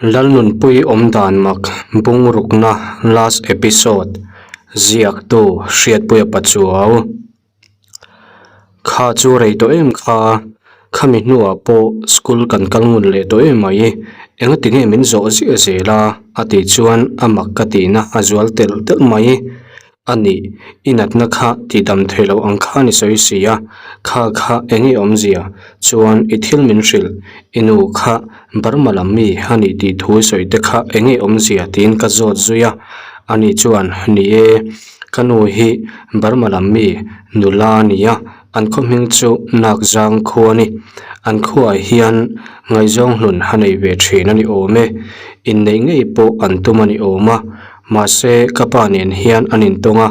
Lalnunpui awmdan mak bungrukna last episode ziaktu Hriatpuia Pachuau. Kha chu rei tawh em kha, khami hnuah pawh school kan kal ngun leh tawh em mai, engati nge min zawh ziah zel a? a tih chuan a mak ka tihna a zual telh telh mai. A nih, i natna kha tihdam thei lo ang khan i sawi si a, kha kha eng nge awmzia? Chuan i thil min hrilh, i nu kha Burma lam mi a nih tih thu i sawi te kha eng nge awmzia tiin ka zawt zui a. Ani chuan, Ni e, ka nu hi Burma lam mi nula a ni a, an khaw hming chu Nakzang khua a ni. An khuaah hian ngaihzawng hlun a nei ve thin a ni awm e, inneih ngei pawh an tum a ni awm a. Mahse, ka pa nen hian an intawng a,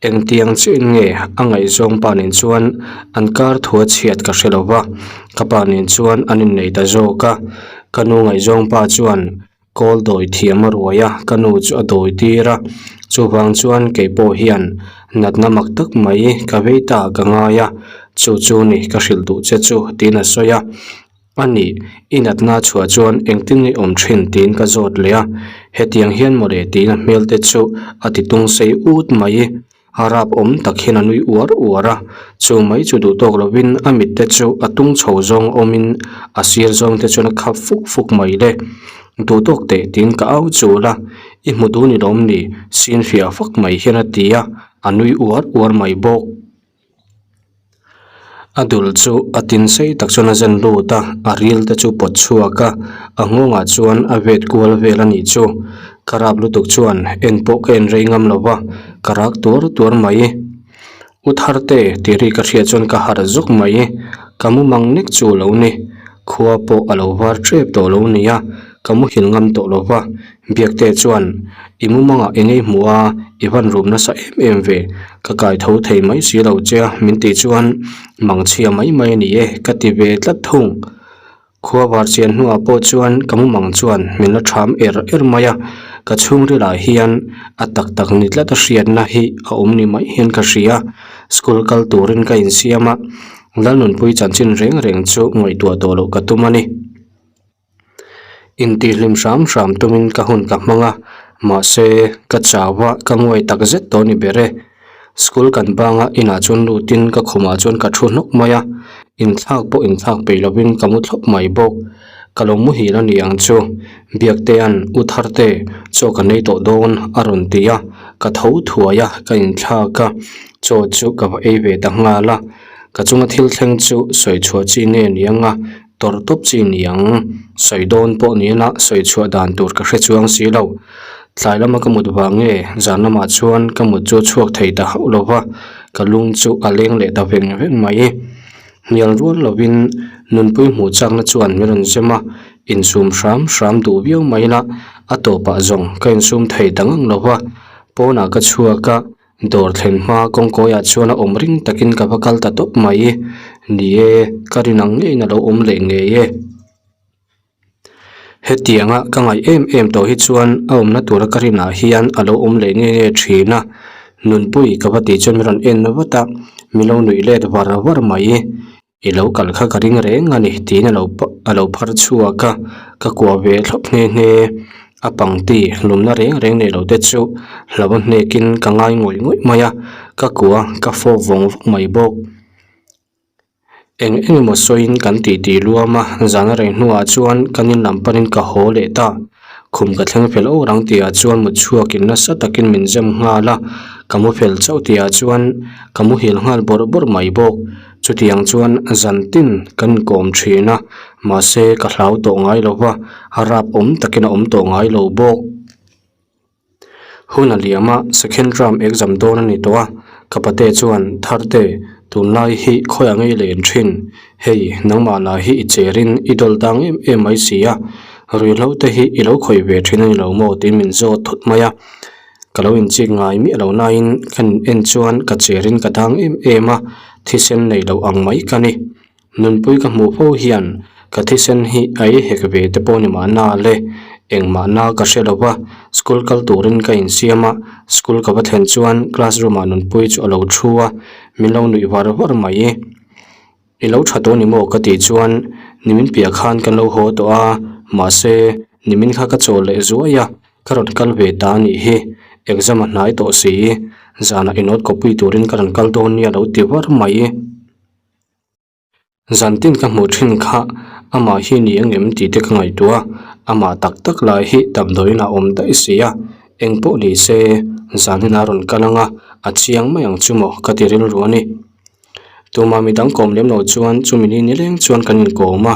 engtiang chiahin nge a ngaihzawng pa nen chuan an kar thu a chhiat ka hre lo va, ka pa nen chuan an innei ta zawk a. Ka nu ngaihzawng pa chuan kawl dawi thiam a ruai a, ka nu chu a dawi tir a, chuvang chuan kei pawh hian natna mak tak mai ka vei ta ka ngai a, chu chu ni ka hrilh duh che chu tiin a sawi a. A nih, i natna chhuah chuan engtin nge awm thin tiin ka zawt leh a, hetiang hian mawle tiin a hmel te chu a ti tung sei ut mai. A rap awm tak hian a nui uar uar a, chu mai chu duh tawk lovin a mit te chu a tung chho zawng awmin a sir zawng te chuan a khap fuk fuk mai le. Duh tawk teh tiin ka au chul a, i hmu duh ni lawm ni sin fiah fak mai hian a ti a, a nui uar uar mai bawk. A dul chu a tin sei tak chuan a zen lut a, a ril te chu pawt chhuak a, a nghawngah chuan a vet kual vel a nih chu. Ka rap lutuk chuan en pawh ka en rei ngam lo va, ka rak tuar tuar mai. U Tharte tih ri ka hriat chuan ka harh zawk mai, ka mu mang nek chu a lo ni. Khua pawh a lo var tep tawh lo nia, ka muhil ngam tawh lo va, Biakte chuan, I mumangah i ngei hmuh a, i van rum nasa em em ve, ka kai tho thei mai si lo che a, min tih chuan mangchhia mai mai a ni e, ka ti ve tlat thung. Khua var chian hnuah pawh chuan ka mumang chuan min la ṭham er er mai a, ka chhungrilah hian a tak tak ni tlat a hriatna hi a awm ni mai hian ka hria. School kal turin ka insiam a, Lalnunpui chanchin reng reng chu ngaihtuah tawh loh ka tum a ni. Intihhlim hram hram tumin ka hun ka hmang a, mahse ka chau a, ka nguai tak zet tawh a ni ber e. School kan banga inah chuan lutin ka khumah chuan ka thu hnawk mai a, inthlak pawh inthlak peih lovin ka mu thlawp mai bawk. Ka lo muhil a ni ang chu, Biaktea'n U Tharte chaw ka nei tawh dawn a rawn ti a, ka tho thuai a, ka inthlak a, chaw chu ka va ei ve ta nghal a. Ka chunga thil thleng chu sawi chhuah chi nge ni ang a, Tawrh tawp chi ni ang. Sawi dawn pawh ni ila sawi chhuah dan tur ka hre chuang si lo. Tlai lama ka mut vang nge zan lamah chuan ka mut chu chhuak thei ta hauh lo va, ka lung chu a leng leh ta veng veng mai. Hnial rual lovin nunpui hmuh chakna chuan min rawn zem a, insum hram hram duh viau mai ila a tawpah zawng ka insum thei ta ngang lo va, pawnah ka chhuak a, Dawr thlen hma kawngkawiah chuan a awm ring takin ka va kal ta tawp mai. Ni e, ka rin ang ngeiin a lo awm leh ngei e. Hetianga ka ngaih em em tawh hi chuan a awmna tura ka rinah hian a lo awm leh nge nge thin a. Nunpui ka va tih chuan min rawn en vat a, min lo nuih let var var mai. I lo kal kha ka ring reng a ni tiin a lo a lo phar chhuak a, ka kuah ve thlawp nghe nghe. A pangti hlumna reng reng nei lo te chu hlo a hnekin ka ngai ngawih ngawih mai a, ka kuah ka fawp vawng vawng mai bawk. Eng eng emaw sawiin kan titi luam a, zan a rei hnuah chuan kan in lam panin ka haw leh ta. Khum ka thleng fel awr ang tihah chuan mut chhuakin nasa takin min zem nghal a, ka mu fel chauh tihah chuan ka muhil nghal bawrh bawrh mai bawk. Chutiang chuan zan tin kan inkawm thin a, mahse ka hlau tawh ngai lo va, a rap awm takin a awm tawh ngai lo bawk. Hun a liam a, second term exam dawn a ni tawh a, ka pate chuan, Tharte, tunlai hi khawiah ngei len thin? Hei, nangmah lah hi i cherin i dawl dang em em mai si a, ruihhlo te hi i lo khawih ve thin a ni lo maw? tiin min zawt thut mai a. Ka lo inchik ngai miah lo nain ka en chuan ka cherin ka dang em em a, thisen nei lo ang mai ka ni. Nunpui ka hmuh fo hian ka thisen hi a ei hek ve te pawh ni mahna le, engmahna ka hre lo va, school kal turin ka insiam a, school ka va thlen chuan classroom ah Nunpui chu a lo thu a, min lo nuih var var mai. I lo tha tawh ni maw ka tih chuan nimin piah khan kan lo haw tawh a, mahse. Nimin kha ka chawl leh zuai a, ka rawn kal ve ta a nih hi. Exam a hnai tawh si, zanah i note copy turin ka rawn kal dawn nia lo ti var mai. Zantin ka hmuh thin kha amah hi ni ang em tih te ka ngaihtuah a, amah tak tak lai hi damdawiin a awm daih si a, eng pawh ni se zanin a rawn kal ang a, a chiang mai ang chu maw ka ti rilru a ni. Tumah midang kawm lem lo chuan chumi ni nileng chuan kan inkawm a,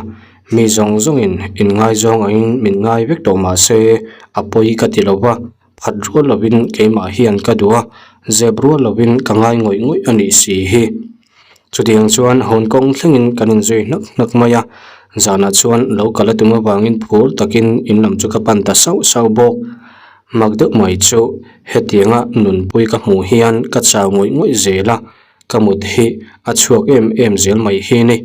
mi zawng zawngin inngaizawng angin min ngai vek tawh mah se a pawi ka ti lo va, phat rual lovin keimah hian ka duh a, zep rual lovin ka ngai ngawih ngawih a nih si hi. Chutiang chuan Hong Kong thlengin kan inzui hnak hnak mai a, zanah chuan lo kal a tum avangin phur takin in lam chu ka pan ta sauh sauh bawk. Mak deuh mai chu hetianga nunpui ka hmuh hian ka chau ngawih ngawih zel a, ka mut hi a chhuak em em zel mai hi ni.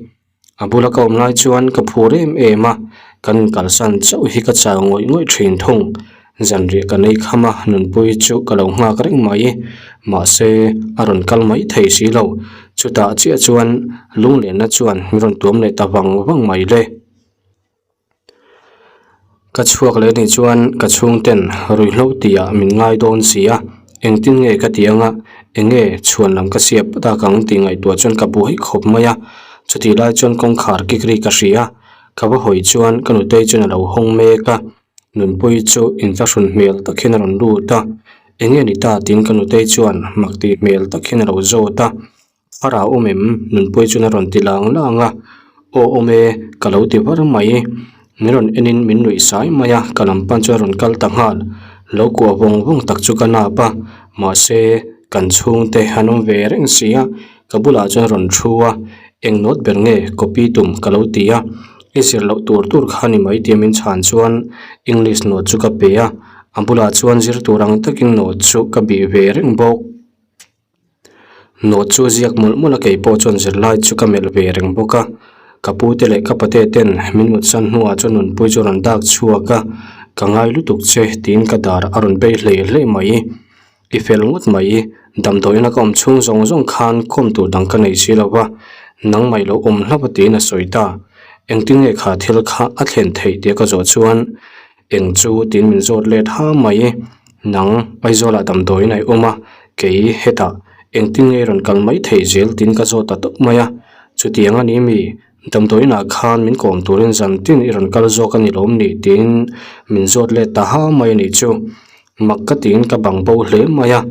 A bula ka awm lai chuan ka phur em em a, kan inkalsan chauh hi ka chau ngawih ngawih thin thung. Zanriah ka nei kham a, nunpui chu ka lo nghak reng mai. Mahse, a rawn kal mai thei si lo. Chutah chiah chuan lunglenna chuan min rawn tuam leh ta vang vang mai le. Ka chhuak leh anih chuan ka chhungten ruihhlo tihah min ngai dawn si a, engtin nge ka tih anga eng nge chhuan lam ka siap tak ang tih ngaihtuah chuan ka buai khawp mai a, chutih lai chuan kawngkhar kik ri ka hria a, ka va hawi chuan ka nutei chuan a lo hawng mek a, nunpui chu inthlahrun hmel tak hian a rawn lut a, eng nge ni ta tiin ka nutei chuan mak tih hmel tak hian a lo zawt a. A rah awm em? Nunpui chuan a rawn ti lang lang a, Aw awm e, ka lo ti var mai. Min rawn enin min nuih sai mai a, ka lam pan chuan a rawn kal ta nghal. Lo kuah vawng vawng tak chu ka nap a, mahse kan chhungte an awm ve reng si a, ka bulah chuan a rawn thu a, Eng nawt ber nge copy tum ka lo ti a, i zir loh tur tur kha ni mai tia min chhan chuan English nawt chu ka pe a, a bulah chuan zir tur ang takin nawt chu ka bih ve reng bawk. Nawt chu ziak mawlh mawlh a kei pawh chuan zirlai chu ka melh ve reng bawk a, ka pu te leh ka pate ten min mutsan hnuah chuan nunpui chu a rawn dak chhuak a, ka ngai lutuk che tiin ka dar a rawn bei hlei hlei mai. I fel ngawt mai, damdawiin a ka awm chhung zawng zawng khan khawm tur dang ka nei si lo va, nangmah lo awm hlauh a tiin a sawi ta. Engtin nge kha thil kha a thlen theih tia ka zawh chuan Eng chu tiin min zawt let ha mai. Nang Aizawlah damdawiin a i awm a, kei hetah engtin nge i rawn kal mai theih zel tiin ka zawt ta tawp mai a. Chutiang a ni mi, damdawiinah khan min kawm turin zan tin i rawn kal zawk a ni lawm ni tiin min zawt let ta ha mai a nih chu. Mak ka tiin ka bang bo hle mai a.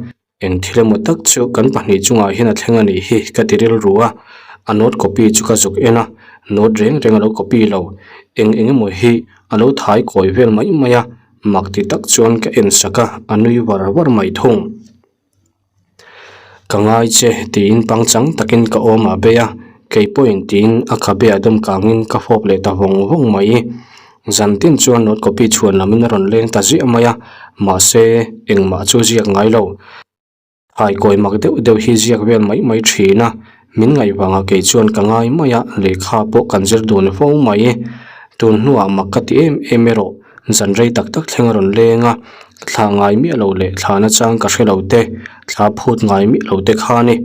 Eng thil emaw tak chu kan pahnih chungah hian a thleng a nih hi ka ti rilru a, a note copy chu ka zuk en a, note reng reng a lo copy lo, eng eng emaw hi a lo thai kawi vel mai mai a, mak ti tak chuan ka en sak a, a nui var var mai thung. Ka ngai che tiin pangchang takin ka awm a bei a, kei pawhin tiin a khabe ah dawm kangin ka fawp leh ta vawng vawng mai. Zan tin chuan note copy chhuan lamin a rawn leng ta ziah mai a, mahse engmah chu ziak ngai lo. Thaikawi mak deuh deuh hi ziak vel mai mai thin a, min ngaih vangah kei chuan ka ngai mai a, lehkha pawh kan zir dun fo mai. Tun hnuah mak ka ti em em erawh, zan rei tak tak thleng a rawn leng a, thla ngai miah lo leh thla nachang ka hre lo te, thla phut ngai miah lo te kha a ni.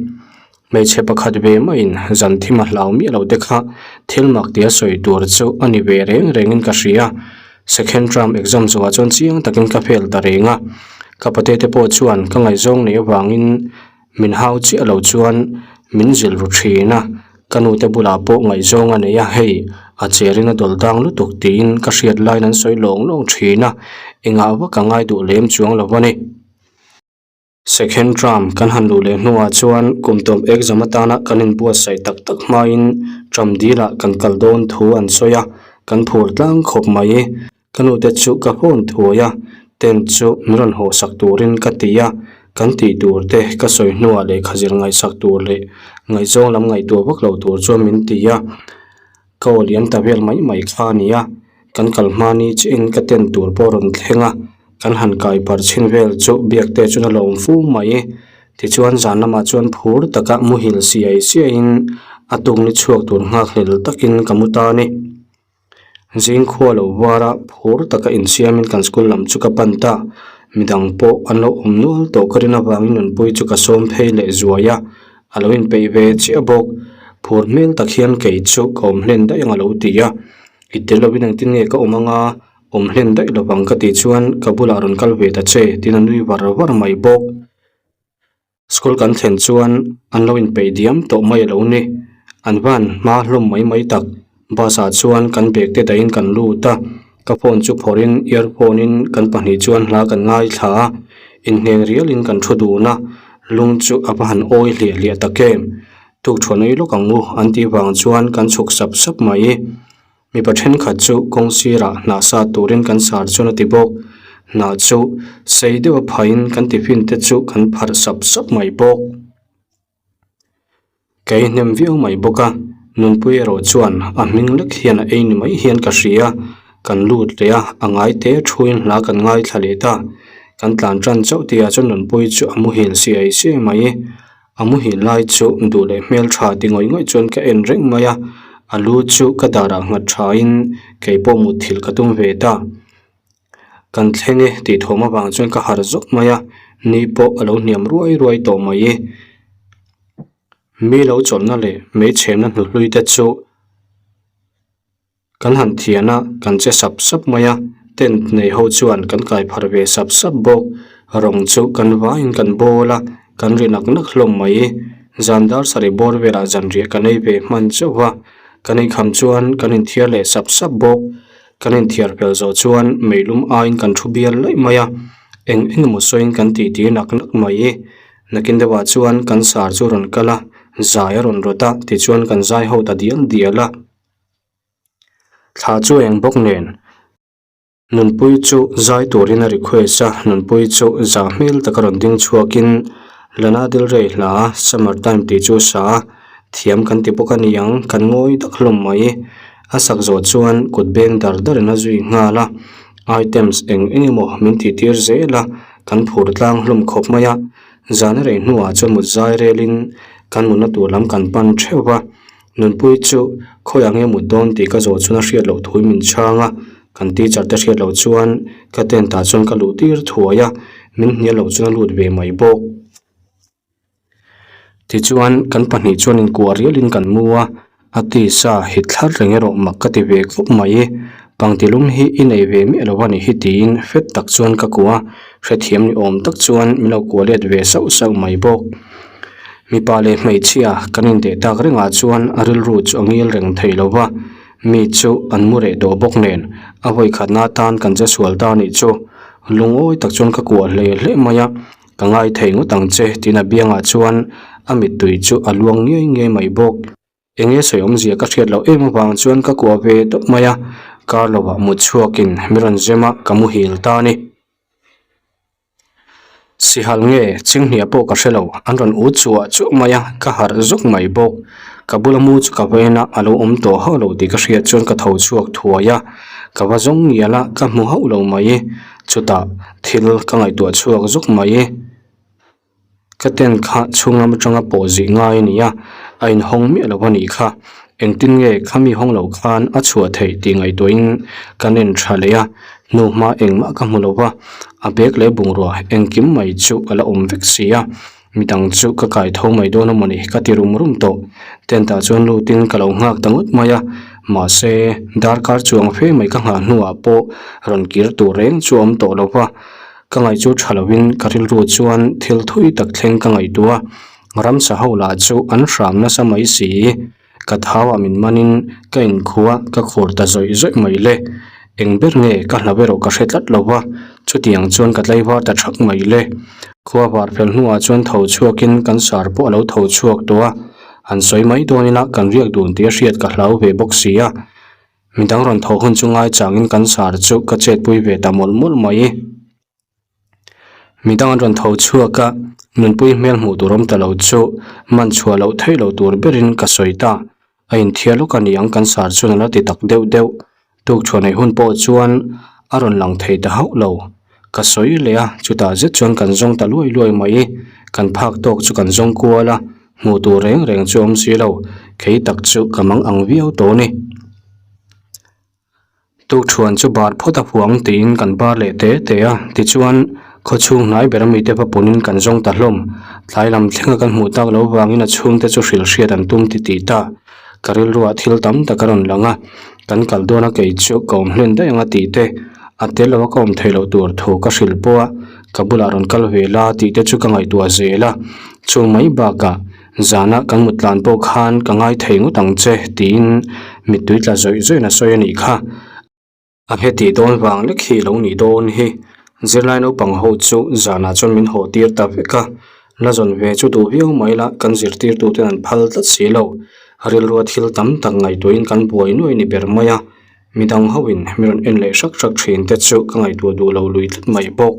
Hmeichhe pakhat ve maiin zan thim a hlau miah lo te kha thil mak tia sawi tur chu a ni ve reng rengin ka hria. Second term exam zawhah chuan chiang takin ka fail ta reng a. Ka pate te pawh chuan ka ngaihzawng nei avangin min hau chiah lo chuan min zilh ru thin a. Ka nu te bulah pawh ngaihzawng a nei a, hei a cherin a dawl dang lutuk tiin ka hriat laiin an sawi lawng lawng thin a, engah vak a ngai duh lem chuang lo a ni. Second term kan han luh leh hnuah chuan kum tawp exam atana kan inbuatsaih tak tak hmain term dilah kan kal dawn thu an sawi a, kan phur tlang khawp mai. Ka nute chu ka phone thuai a, tent chu min rawn haw sak turin ka ti a, kan tih tur te ka sawi hnuah lehkha zir ngaihsak tur leh ngaihzawng lam ngaihtuah vak lo tur chuan min ti a. Ka aw liam ta vel mai mai kha a ni a, kan kal hma ni chiahin ka tent tur pawh a rawn thleng a, kan han kai par chhin vel chu biak te chuan a lo awm fu mai. Tichuan zan lamah chuan phur taka muhil siai siaiin a tuk ni chhuak tur nghakhlel takin ka mu ta a ni. Zing khua lo var a, phur taka insiamin kan school lam chu ka pan ta. Midang pawh an lo awm nual tawh ka rin avangin nunpui chu ka sawm phei leh zuai a, A lo inpeih ve chiah bawk. Phur hmel tak hian kei chu ka awm hlen daih ang a lo ti a. I tel lovin engtin nge ka awm anga? Awm hlen daih lovang ka tih chuan ka bulah rawn kal ve ta che tiin a nui var var mai bawk. School kan thlen chuan an lo inpeih diam tawh mai a lo ni. An van hma hlawm mai mai tak. Bus ah chuan kan bag te dahin kan lut a, ka phone chu phawrhin earphone in kan pahnih chuan hla kan ngaithla a, inhneng rialin kan thu dun a, lung chu a va han awi hliah hliah tak em. Tukṭhuah nui lawk ang u an tih vang chuan kan chhuk sap sap mai. Mipa thenkhat chu kawng sirah hnah sat turin kan sar chuan a ti bawk. Hnah chu sei deuh a phahin kan tiffin te chu kan pharh sap sap mai bawk. Ka ei hnem viau mai bawk a, Nunpui erawh chuan a hming lek hian a ei ni mai hian ka hria. Kan lut leh a, a ngai te thuin hla kan ngaithla leh ta. Kan tlan tan chauh tihah chuan Nunpui chu a muhil siai siai mai. A muhil lai chu duh leh hmel tha ti ngawih ngawih chuan ka en reng mai a, a lu chu ka darah nghat thain kei pawh mutthilh ka tum ve ta. Kan thleng e tih thawm avang chuan ka harh zawk mai a, ni pawh a lo hniam ruai ruai tawh mai. Mi lo chawlhna leh hmeichhemna hnuhlui te chu Kan han thian a, kan che sap sap mai a, tent nei ho chuan kan kai phar ve sap sap bawk. Rawng chu kan vaiin kan bawl a, kan ri nak nak hlawm mai. Zan dar sarih bawr velah zanriah kan ei ve hman chauh a, kan inkham chuan kan inthiar leh sap sap bawk. Kan inthiar fel zawh chuan meilum aiin kan thu bial laih mai a, eng eng emaw sawiin kan titi nak nak mai. Nakin deuhah chuan kan sar chu rawn kal a, zai a rawn rawt a, tichuan kan zai ho ta dial dial a. Thla chu eng bawk nen Nunpui chu zai turin a request a, Nunpui chu zah hmel taka rawn ding chhuakin Lana Del Rey hla Summer Time tih chu a sa a, thiam kan ti bawk a ni ang, kan ngawi tak hlawm mai. A sak zawh chuan kut beng dar darin a zui nghal a, items eng eng emaw min tih tir zel a, kan phur tlang hlawm khawp mai a, zan a rei hnuah chuan mut zai relin kan mutna tur lam kan pan theuh va. Nunpui chu khawiah nge mut dawn tih ka zawh chuan a hriat loh thui min chhang a, kan teacher te hriat loh chuan ka tent ah chuan ka luh tir thuai a, min hnial loh chuan a lut ve mai bawk. Tichuan kan pahnih chuan inkuah rialin kan mu a, a tisa hit thlar reng erawh mak ka ti ve khawp mai. Pangtilum hi i nei ve miah lo a nih hi tiin fet tak chuan ka kuah a, hrethiam ni awm tak chuan min lo kuah let ve sauh sauh mai bawk. Mipa leh hmeichhia kan indeh tak rengah chuan a rilru chu a ngil reng thei lo va, mi chu an mu reh tawh bawk nen a vawikhatna atan kan che sual ta nih chu lungawi tak chuan ka kuah hle hle mai a, ka ngai thei ngawt ang che tiin a biangah chuan a mittui chu a luang ngiai ngiai mai bawk. Enge sawi awmzia ka hriat loh em avang chuan ka kuah ve tawp mai a, kar lovah mut chhuakin mi rawn zem a, ka muhil ta a ni. Sihal nge chinghnia pawh ka hre lo, an rawn ut chhuah chuah mai a, ka harh zawk mai bawk. Ka bula mu chu ka vain a, a lo awm tawh hauh lo tih ka hriat chuan ka tho chhuak thuai a, ka va zawng ngial a, ka hmu hauh lo mai. Chutah thil ka ngaihtuah chhuak zawk mai. Ka tent kha chhung lam atanga pawh zih ngai a ni a, a inhawng miah lo a nih kha. Engtin nge khami hawng lo khan a chhuah theih tih ngaihtuahin ka nen tha leh a, hnu hma engmah ka hmu lo va, a bag leh bungrua engkim mai chu a la awm vek si a, midang chu ka kai tho mai dawn a mawni ka ti rum rum tawh. Tent ah chuan lutin ka lo nghak ta ngawt mai a, mahse darkar chuang fe mai ka nghah hnuah pawh rawn kir tur reng chu a awm tawh lo va. Ka ngaih chu tha lovin ka rilru chuan thil thui tak thleng ka ngaihtuah a, ramsa ho lah chu an hram nasa mai si. Ka thau ah min manin ka inkhua ka khur ta zawih zawih mai le. Eng ber nge ka hla erawh ka hre tlat lo va, chutiang chuan ka tlaivar ta thak mai le. Khua var fel hnuah chuan tho chhuakin kan sar pawh a lo tho chhuak tawh a, han sawi mai dawn ila kan riak dun tih a hriat ka hlau ve bawk si a. Midang rawn thawh hun chu ngai changin kan sar chu ka chetpui ve ta mawlh mawlh mai. Midang an rawn tho chhuak a, nunpui hmel hmuh tur awm ta lo chu man chhuah loh theih loh tur berin ka sawi ta. A inthiar lawk a ni ang kan sar chuan a la ti tak deuh deuh. Tukṭhuah neih hun pawh chuan a rawn lang thei ta hauh lo. Ka sawi leh a, chutah zet chuan kan zawng ta luai luai mai. Kan phak tawk chu kan zawng kual a, hmuh tur reng reng chu awm si lo, kei tak chu ka mang ang viau tawh a ni. Tukṭhuan chu bar phawt a huang tiin kan bar leh te te a, tichuan khawchhung hnai ber mite va punin kan zawng ta hlawm. Tlai lam thlenga kan hmuh tak loh vangin a chhungte chu hrilh hriat an tum ti tih ta. Ka rilruah thil tam tak a rawn lang a, kan kal dawn a kei chu ka awm hlen daih ang a tih te. A tel lo a ka awm theih loh tur thu ka hrilh pawh a, ka bulah rawn kal ve la tih te chu ka ngaihtuah zel a. Chu mai bakah zana kan mut tlan pawh khan ka ngai thei ngawt ang che tiin mittui tla zawih zawihin a sawi a nih kha. A heti dawn vang lek hi lo nih dawn hi. Zirlai naupang ho chu zanah chuan min haw tir ta vek a, la zawn ve chu duh viau mai la kan zirtirtuten an phal tlat si lo. Rilrua thil tam tak ngaihtuahin kan buai nuai ni ber mai a. Midang hoin mi rawn en leh hrak hrak thin te chu ka ngaihtuah duh lo lui tlat mai bawk.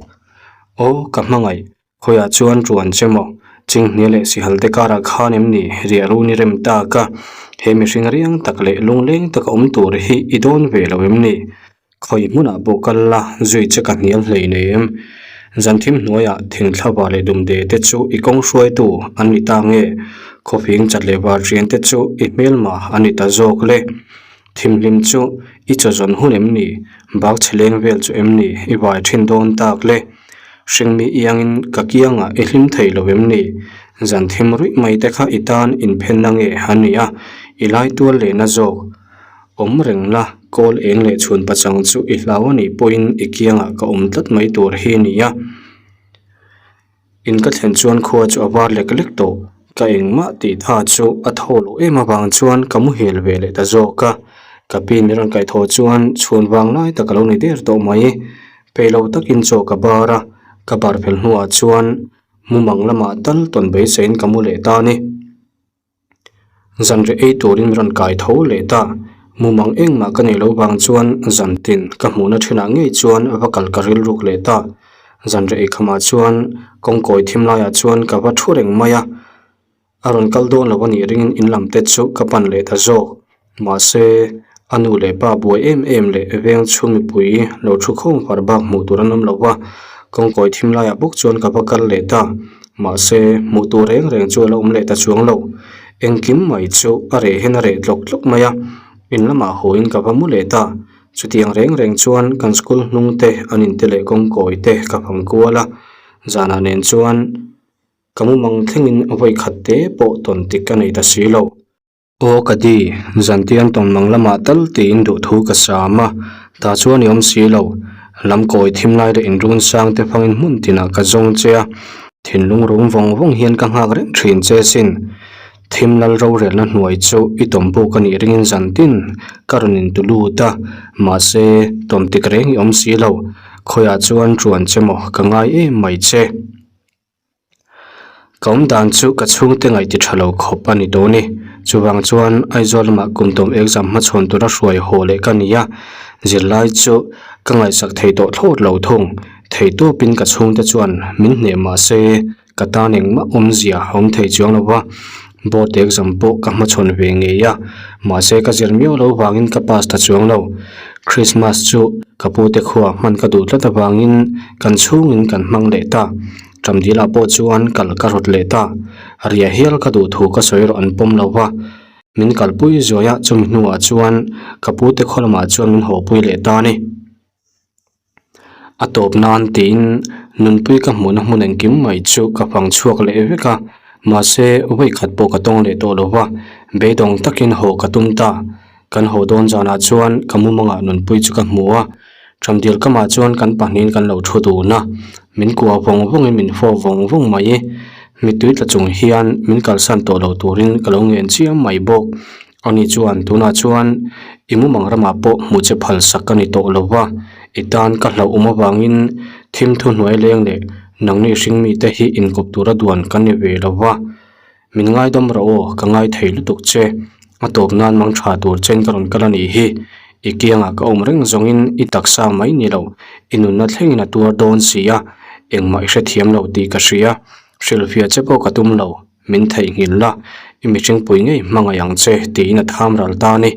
Aw ka hmangaih, khawiah chuan tuan che maw? Chinghnia leh sihal te karah khan em ni riah run i rem tak a? He mihring riang tak leh lungleng taka awm tur hi i dawn ve lo em ni? Khawi hmunah pawh kal la zui che ka hnial hlei nei em? Zanthim hnuaiah thingthlava leh dumde te chu i kawng hruaitu an ni ta nge? Khawfing chat leh varṭian te chu i hmelma an ni ta zawk le? Thimhlim chu i chaw zawn hun em ni? Bak chhe leng vel chu em ni i vai thin dawn tak le? Hringmi iangin ka kiangah i hlim thei lo em ni? Zan thim ruih mai te kha i tan inphenna nge a ni a, i lai tual lehna zawk awm reng la, kawl eng leh chhun pachang chu i hlau a nih pawhin i kiangah ka awm tlat mai tur hi a ni a. In ka thlen chuan khua chu a var lek lek tawh, ka engmah tih tha chu a thaw loh em avang chuan ka muhil ve leh ta zawk a, ka pi min rawn kaih thaw chuan chhun vang lai tak a lo ni der tawh mai, peih lo takin chaw ka bar a, ka bar fel hnuah chuan mumang lamah tal tawn beiseiin ka mu leh ta a ni. Zanriah ei turin min rawn kai tho leh ta. Mumang engmah ka neih loh vang chuan zantin ka hmuhna thinah ngei chuan va kal ka rilruk leh ta. Zanriah ei khamah chuan kawngkawi thim laiah chuan ka va thu reng mai a. A rawn kal dawn lo a nih ringin in lam te chu ka pan leh ta zawk. Mahse, a nu leh pa buai em em leh veng chhung mipui lo thu khawm far bak hmuh tur an awm lo va, kawngkawi thim laiah bawk chuan ka va kal leh ta. Mahse, hmuh tur reng reng chu a la awm leh ta chuang lo. Engkim mai chu a reh hian a reh tlawk tlawk mai a, in lamah hawiin ka va mu leh ta. Chutiang reng reng chuan kan school hnung te an inte leh kawngkawi te ka fang kual a, zanah nen chuan ka mumang thlengin vawi khat te pawh tawn tik ka nei ta si lo. Aw ka di, zantiang tawnmang lamah tal tiin duhthu ka sam a, tah chuan i awm si lo. Lam kawi thim lai leh inrun sang te fangin hmun tinah ka zawng che a, thinlung rum vawng vawng hian ka nghak reng thin che sin. Thim lal rorelna hnuai chu i tawmbuk a nih ringin zantin ka rawn intu lut a, mahse tawmtik reng i awm si lo, khawiah chuan ṭuan che maw ka ngai em mai che. Ka awm dan chu ka chhungte ngaih ti tha lo khawp a ni dawn e. Chuvang chuan Aizawl lamah kum tawm exam hmachhawn tura hruai haw leh ka ni a, zirlai chu ka ngaihsak thei tawh thlawt lo thung. Thei tawpin ka chhungte chuan min hneh mah se ka tan engmah awmzia a awm thei chuang lo va, board exam pawh ka hmachhawn ve ngei a, mahse ka zir miau lo vangin ka pass ta chuang lo. Christmas chu ka pute khuaa hman ka duh tlat avangin kan chhungin kan hmang leh ta. Ṭamdil ah pawh chuan kal ka rawt leh ta. Riah hial ka duh thu ka sawi erawh an pawm lo va. Min kalpui zuai a, chumi hnuah chuan ka pute khaw lamah chuan min hawpui leh ta a ni. A tawp nan tiin nunpui ka hmuhna hmun engkim mai chu ka fang chhuak leh vek a, mahse vawi khat pawh ka tawng leh tawh lo va, beidawng takin haw ka tum ta. Kan haw dawn zanah chuan ka mumangah nunpui chu ka hmu a, Ṭhamdil kamah chuan kan pahnihin kan lo thu dun a, min kuah vawng vawngin min fawp vawng vawng mai. Mittui tla chung hian min kalsan tawh lo turin ka lo ngen chiam mai bawk. Ani chuan tunah chuan i mumang ramah pawh hmuh che phal sak ka ni tawh lo va, i tan ka hlauh awm avangin thim thu hnuai leng leh nangni hringmite hi inkawp tura duan ka ni ve lo va. Min ngaidam rawh aw, ka ngai thei lutuk che. A tawp nan mang tha tur chen ka rawn kal a nih hi. I kiangah ka awm reng zawngin i taksa mai ni lo, i nunna thlengin a tuar dawn si a, engmah i hrethiam lo tih ka hria. Hrilhfiah che pawh ka tum lo, min theihnghilh la, i mihringpui ngei hmangaih ang che tiin a tham ral ta a ni.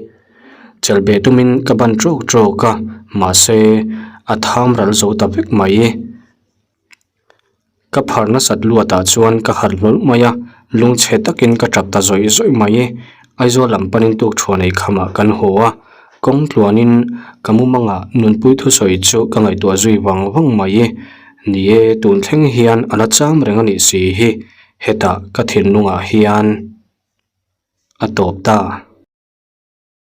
Chelh beh tumin ka ban ṭawk ṭawk a, mahse a tham ral zo ta vek mai. Ka phar nasat luatah chuan ka harh hlawlh mai a, lungchhe takin ka tap ta zawih zawih mai. Aizawl lam panin tukthuan ei khamah kan haw a, kawng tluanin ka mumangah nunpui thusawi chu ka ngaihtuah zui vang vang mai. Ni e, tun thleng hian a la cham reng a nih si hi, hetah ka thinlungah hian a tawp ta.